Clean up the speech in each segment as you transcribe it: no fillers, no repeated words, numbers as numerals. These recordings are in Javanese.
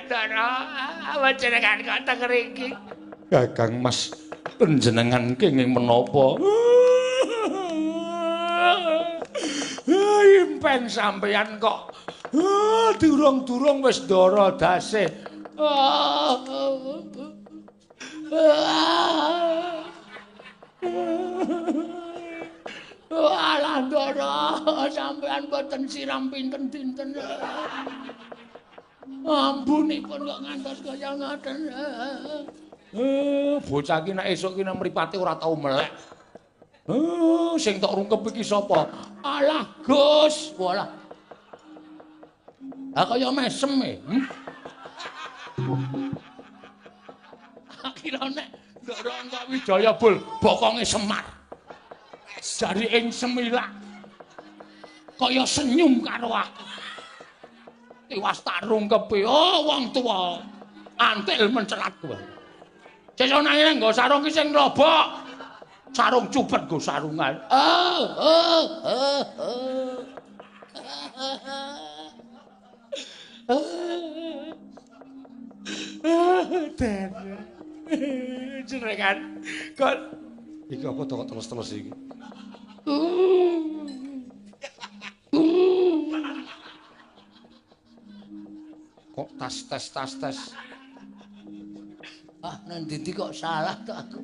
Ndara, panjenengan kok teng mriki? Kakang Mas, panjenengan kenging menapa? Impen sampeyan kok durung-durung wis ndara dase. Alah ndara, sampeyan boten siram pinten dinten. Ambunipun kok ngantos kaya ngoten. Bocah iki nek esuk ki nek mripate ora tau melek. Sing tok rungkep iki sapa? Alah, Gus. Walah. Ha kaya mesem e. Akhire nek Ndara Angkawijaya bul bokonge Semar. Jari ing semilak. Kaya senyum karo aku. Tiwas tak rungkepe, oh wong tuwa. Antil mencelat kowe. Sesuk nang ngene nggo sarung ki sing robok. Sarung cupet nggo sarungan. Oh, oh, oh, oh. Den. Jenengan kok iki apa to kok terus-terus iki? Kok tas tes tas tes. Ah, nang ndi kok salah to aku.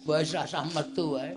Wis rasah metu wae.